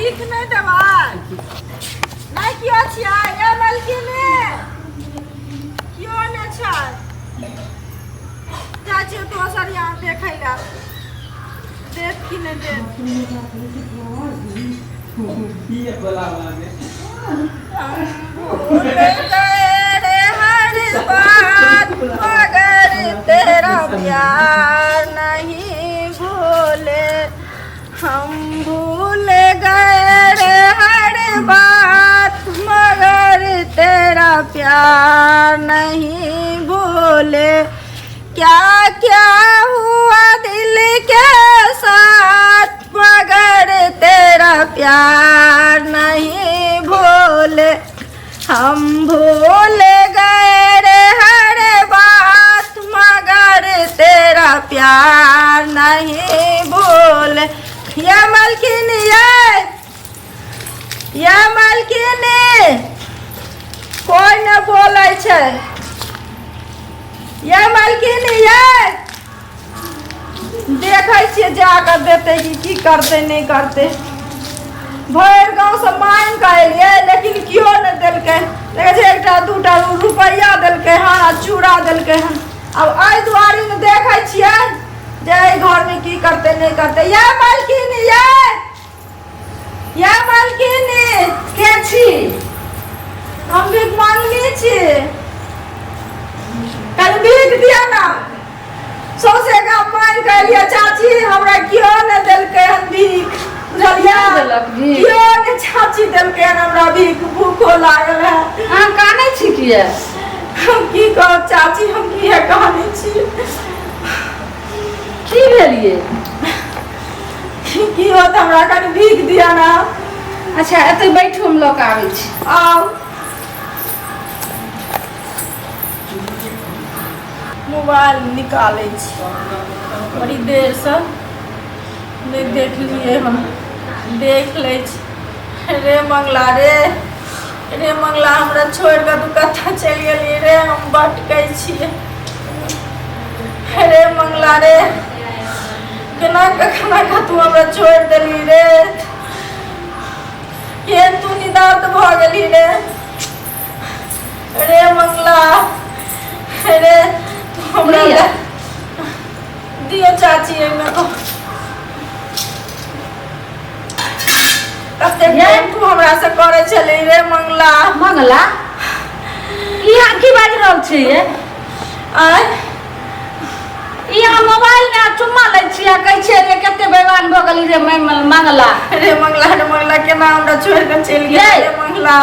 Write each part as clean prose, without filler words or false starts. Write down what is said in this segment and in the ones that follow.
भीख नहि देबै? नहि कियो छियै ये मलकिनी? कियो नहि छै। जाइ छियै दोसर यहाँ देखै लए, देत कि नहि देत। भूल गए रे हर बात, मगर तेरा प्यार नहीं भूले। हम भूल गए रे हर बात, मगर तेरा प्यार नहीं भूले। क्या क्या हुआ दिल के साथ, मगर तेरा प्यार नहीं भूले। हम भूल गए रे हर बात, मगर तेरा प्यार नहीं भूले। या मालकिनी, ये या मालकिनी, कोई न बोलै छै। ये मालकिनी, ये देखै छियै जा कऽ देतै कि की करतै नहि करतै। भरि गाँवसँ मांगि कऽ एलियै, लेकिन केओ नहि देलकै। देखै छियै, एकटा दूटा रुपैआ देलकै हन आ चूड़ा देलकै हन। आब एहि दुआरीमे देखै छियै जे एहि घरमे की करतै नहि करतै। ये मालकिनी, ये ये मालकिनी। के छी? हम भीख मांगनी छी, कनि भीख दिअ ना। सौंसे गाम मांगि कऽ एलियै चाची, हमरा केओ नहि देलकै हन भीख, बुझलियै? के देलक भीख? केओ नहि चाची देलकै हन हमरा भीख। भूखो लागल है। अहाँ कानै छी किए? हम की कहब चाची, हम किए कानै छी। की भेल ये? की होत, हमरा कनि भीख दिअ ना। अच्छा, एतै बैठू, हम लऽ कऽ आबै छी। आउ। मोबाइल निकालै छी, बड़ी देरसँ नहि देखलियै हम, देख लै छी। रे मंगला रे, रे मंगला, हमरा छोड़ि कऽ तू कतऽ चलि गेली रे? हम भटकै छियै। रे मंगला रे, केना कखना कऽ तू हमरा छोड़ि देली रे? केहन तू निदार्थ भऽ गेली रे? रे मंगला रे, तू हमरा लिअ। दियौ चाची, एहिमे तो कतेक ये? प्रेम तू हमरा से करै छली रे मंगला। मंगला, ई अहाँ की बाजि रहल छी ये? आँय? ई अहाँ मोबाइल में अहाँ चुम्मा लै छी आ कहै छियै रे कते बेईमान भऽ गेली रे मंगला। रे मंगला, रे मंगला, केना हमरा छोड़ि कऽ चलि गेल? ये? रे मंगला,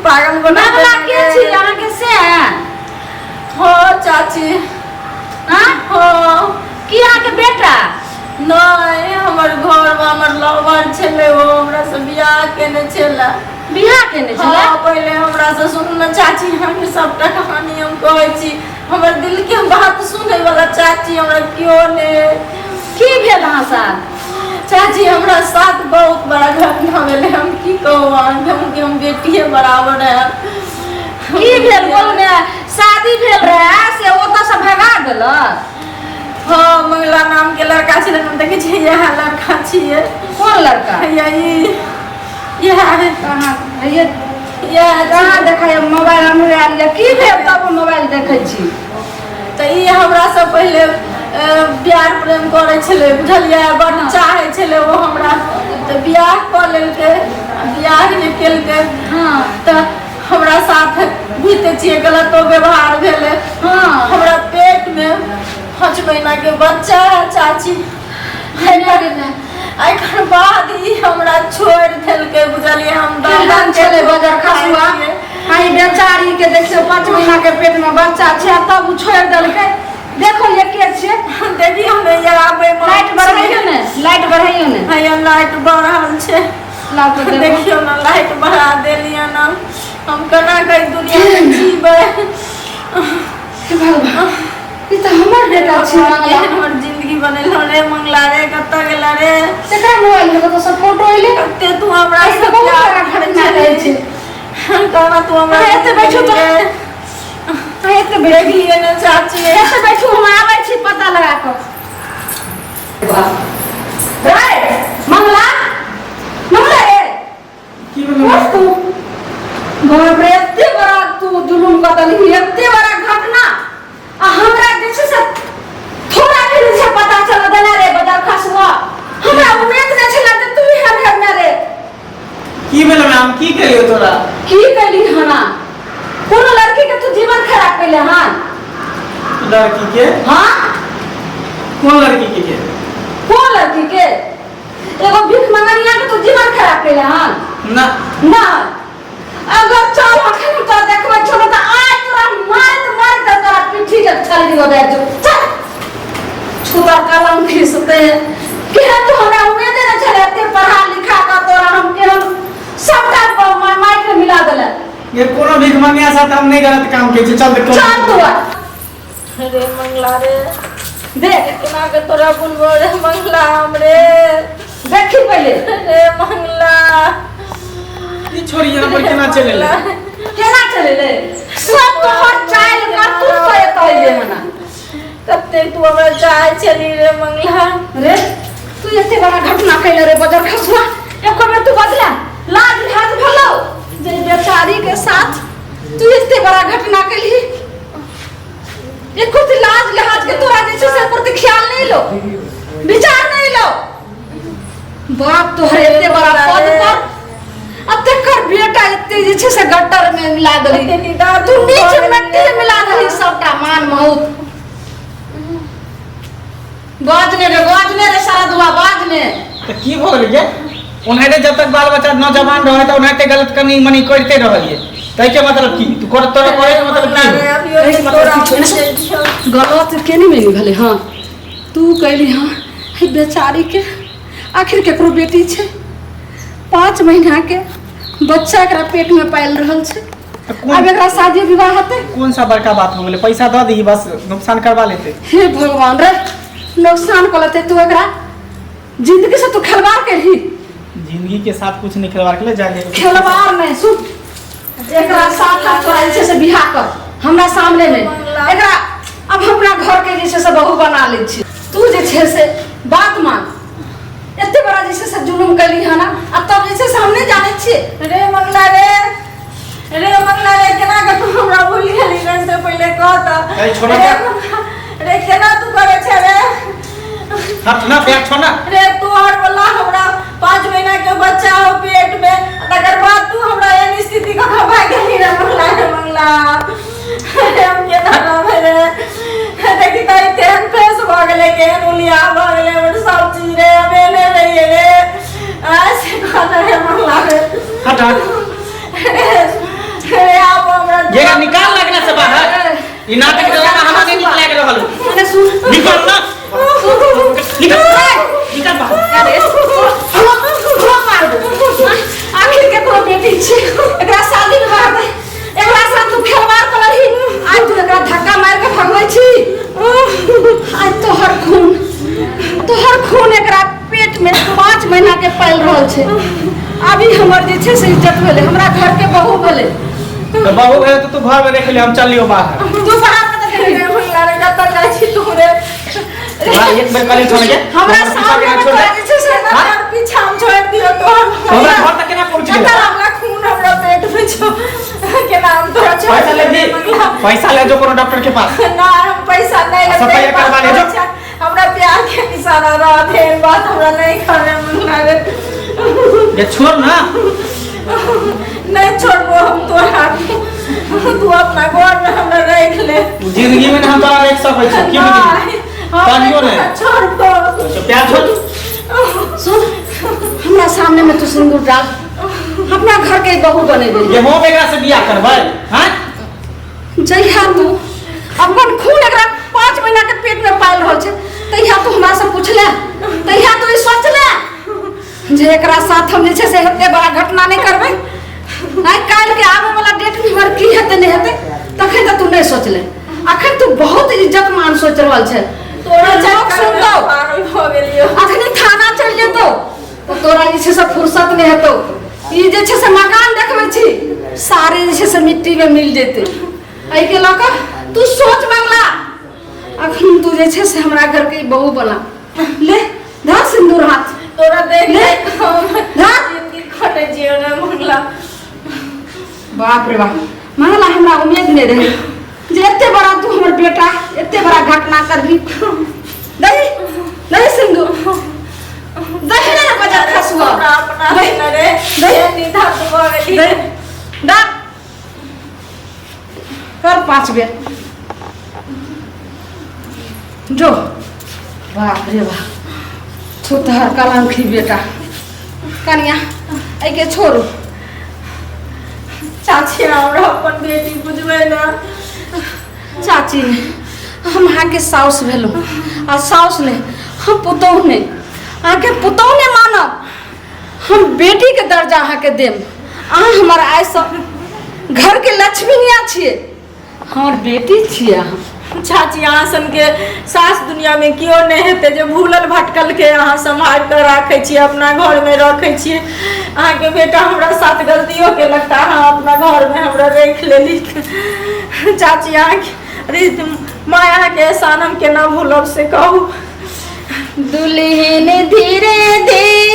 पागल बना मंगला देलक के रे। छी अहाँके से? हो चाची। हाँ? हो। की अहाँके बेटा? नहि, हमर घरमे हमर लवर छलै, ओ हमरा से बियाह केने छलै। बियाह केने छलै? हाँ, पहिले हमरा से सुनू ने चाची, हम सबटा कहानी हम कहै छी। हमर दिल के बात सुनै वाला चाची हमरा केओ नहि। की भेल अहाँ साथ? चाची, हमरा साथ बहुत बड़ा घटना भेलै। हम की कहू अहाँके, हम कि हम बेटिए बराबर है। की भेल बोलू ने? शादी भेल रहे से ओतऽ से भगा देलक? हाँ, मंगला नाम के लड़का छलै। हम देखै छियै, इएह लड़का छियै। कोन लड़का? यही, इएह। कहाँ ये? इएह। कहाँ देखाय? मोबाइल हमरे आयल यऽ। की भेल तब हम मोबाइल देखै छी? तऽ ई हमरा से पहिले प्यार प्रेम करै छलै, बुझलियै? बड चाहै छलै ओ हमरा, तऽ बियाह कऽ लेलकै। बियाह जे केलकै तऽ हमरा साथ बुझिते छियै, गलतो व्यवहार भेलै। हमरा पेट मे 5 महीना के बच्चा है चाची। एकर बाद ई हमरा छोड़ि देलकै, बुझलियै? हम केहन छलै बजर खसुआ आई बेचारी के। देखियौ, 5 महीना के पेट में बच्चा छै आ तब उ छोड़ि देलकै। देखो ये के छै। देखियौ ने, ये आबै। लाइट बढ़ाइयो ने, लाइट बढ़ाइयो ने। हैया, लाइट बढ़ल छै। लाउ तऽ देखो। देखियौ ने, लाइट बढ़ा देलियै ने। हम केना कऽ ई दुनियामे जीबै? हे भगवान, ई तऽ हमर बेटा छी मंगला। हमर जिंदगी बनेलहुँ रे मंगला रे, कतऽ गेला रे? केकरा मोबाइल में कतौ सब फोटो एलै? कते तू हमरा एहि से बहुत प्यार सारा करै घटना रहै छै। कहना तू हमरा अहाँ एते बैठू तऽ। अहाँ एते बैठू। देखलियै ने चाची? एते बैठू, हम आबै छी पता लगा कऽ। रे मंगला, मंगला। हम की कहियो तोरा? की कैली हना? कोनो लड़की के तू जीवन खराब कैले हन? लड़की के? हाँ। कोन लड़की के? कोन लड़की के? एगो भीख मंगनिया के तू जीवन खराब कैले हन? ना। ना अगर चल अखन तो देखबै छोड़ त आइ तोरा मारत मारत तोरा पीठी के छलनी हो जाय छौ। चल छुता कलम खींचते केहन तू हमरा उम्मीद नहि छलै एते पढ़ा लिखा कऽ तोरा हम केहन सबटा माइक में मिला देले। ये कोनो भीख मंगिया साथ हम नहीं गलत काम के चल देख। चल तू रे मंगला रे, देख केना के तोरा बोलबो रे मंगला हम रे। देखी पहले रे मंगला ई छोरी यहाँ पर केना चले ले? केना चले ले? सब तोहर चाइल करतूत से एतऽ अइले हना। कते तू हमरा चाहे चली रे मंगला। रे तू एते बड़ा घटना कैले रे बजर खसुआ, एको बेर तू बदला लाज लिहाज भेलौ जे बेचारी के साथ तू एते बड़ा घटना कैली? एको दिन लाज लिहाज के तोरा जे छै से प्रति ख्याल नहीं लो, विचार नहीं लो। बाप तोहर एते बड़ा पद पर अब तेकर बेटा एते जे छै से गटर में मिला देली, तू नीच मिट्टी में मिला देली सबटा मान मौत। बाजने रे बाजने रे सारा दुआ बाजने। त की भ गेलै गे? ओनाहिते जब तक बाल बच्चा नौजवान रहे त ओनाहिते गलत कनी मनी करते रहलिए, तै के मतलब की तू कर तोरा करे के मतलब की? गलत के नहीं मिली भले। हाँ तू कैली हाँ हे बेचारी के आखिर केकरो बेटी छै, 5 महीना के बच्चा एकरा पेट में पाल रहल छै, अब एकरा शादी विवाह हेतै? कौन सा बड़का बात हो गेलै, पैसा दऽ दही बस नुकसान करवा लेते। हे भगवान रे, नुकसान कर लेते तू एकरा जिंदगी से तू खिलवाड़ करही। जिंदगी के साथ कुछ नहीं खिलवाड़ के जाने खिलवाड़ नहीं। सुन एकरा साथ हाथ तोरा जे छै से बियाह कर हमरा सामने में, एकरा अब हम अपना घर के जे छै से बहू बना लै छी। तू जे छै से बात मान, एते बड़ा जे छै से जुलुम कैली हन आ तब जे छै से हम नहि जानै छियै। रे मंगला रे, रे मंगला रे, केना के तू हमरा भूल गेली रे? से पहिले कह त। ए, छोड़ रे ना। मंगला, रे केना तू करे छे रे? हट ना, पैर छोड़ ना। रे तोहर वाला हमरा 5 महीना के बच्चा हो पेट में, तकर बाद तू हमरा एहन स्थिति के खबा गेली रे मंगला। रे मंगला हम केना रहबै रे? देखी त केहन फेस भऽ गेलै, केहन उलिया भऽ गेलै हमर सब चीज रे। हम एहने रहियै रे, ऐसे कहना रे मंगला रे। हट हट रे आब हमरा ये निकाल लगना से बाहर, ई नाटक ड्रामा हमरा नहीं नीक लागि रहल। अरे सुन, निकल ना, निकल निकल बाहर। अरे मार दे, आखिर केकरो बेटी छै, एकरा शादी विवाह हेतै, एकरा साथ तू खेलवाड़ करही, आज तू एकरा धक्का मारि के भगबै छी। आज तोहर खून, तोहर खून एकरा पेट में 5 महीना के पालि रहल छै। अभी हमर जे छै से इज्जत भेलै, हमरा घर के बहू भेलै। तो बहू भेलै तो तू घर में रख ले, हम चल लियो बाहर। तू बाहर कतऽ गेली? रे मंगला रे, कतऽ जाइ छी तू रे? तोरा एक बेर कहली छोड़ के हमरा पीछा सामने केना में छोड़ तोरा दे? जे छै से हाँ? हमरा पीछा हम छोड़ दियो तोहर। हमरा घर तक केना पहुंच गेलै? कतऽ हमरा खून हमरा पेट में छौ, केना हम तोरा छोड़ पैसा ले दियो दी, मंगला? पैसा ले जो कोनो डॉक्टर के पास। ना हम पैसा नहीं लेबै। सफाई करवा ले जो। हमरा प्यार के निशाना रहत, एहन बात हमरा नहीं करे मंगला रे। ये छोड़ ना। नहीं छोड़बो हम तोरा, तू अपना घर में हमरा रख ले। जिंदगी में हम तोरा रख सकै छी की बुझली? हम कहियो नहीं। छोड़बो। तो प्यार छोड़। सुन हमरा सामने में तू सिंदूर डाल, अपना घर के बहू बनेबे। ये हम एकरा से बियाह करबै? हां जहिया तू अपन खून एकरा 5 महीना के पेट में पाल रहल छै, तहिया तू हमरा से पूछले, तहिया तू ई सोचले जे एकरा साथ हम जे छै से एते बड़ा घटना नहीं करबै। आइ काल्हि के आबै वाला डेट में हमर की हेतै नहीं हेतै तखन तऽ तू नहीं सोचले। अखन तू बहुत इज्जत मान सोच रहल छै। तोरा लोक चक्कर में सुनतौ, पागल भऽ गेलियौ। अखनी थाना चलि जेतौ तऽ तोरा जे छै से फुर्सत नहि हेतौ। ई जे छै से मकान देखबै छी सारे जे छै से मिट्टी में मिल जेतै। एहिके लऽ कऽ तू सोच मंगला, अखन तू जे छै से हमरा घर के बहू बना ले। धर सिंदूर हाथ। तोरा देख ले। देख हम धर। जिंदगी कटे जियो रे मंगला। बाप रे बाप मंगला, हमरा उम्मीद नहीं रहे जे एते बड़ा तू हमर बेटा एते बड़ा घटना करबी। दही दही सिंदूर दही ने बजा खसुआ। हमरा अपना दही न रे दही। निधा तू भऽ 5 बेर जो। बाप रे बाप, छुतहर कलंखी बेटा। कनिया एहिके छोड़ू। चाची हमरा अपन बेटी बुझबै ने। चाची हम अहाँके साउस भेलहुँ आ साउस नहि हम पुतोहु नहि, अहाँके पुतोहु नहि मानब, हम बेटीके दर्जा अहाँके देब। अहाँ हमर आइसँ घरके लक्ष्मीनिया छियै, हमर बेटी छियै अहाँ। चाची अहाँ सनके सास दुनियामे केओ नहि हेतै जे भूलल भटकलके अहाँ सम्हारि कऽ राखै छियै, अपना घरमे रखै छियै। अहाँके बेटा हमरा साथ गलतियो केलक तऽ अहाँ अपना घरमे हमरा राखि लेली। चाची अहाँके अरे माय अहाँके एहसान हम केना भूलब से कहू। दुल्हन धीरे धीरे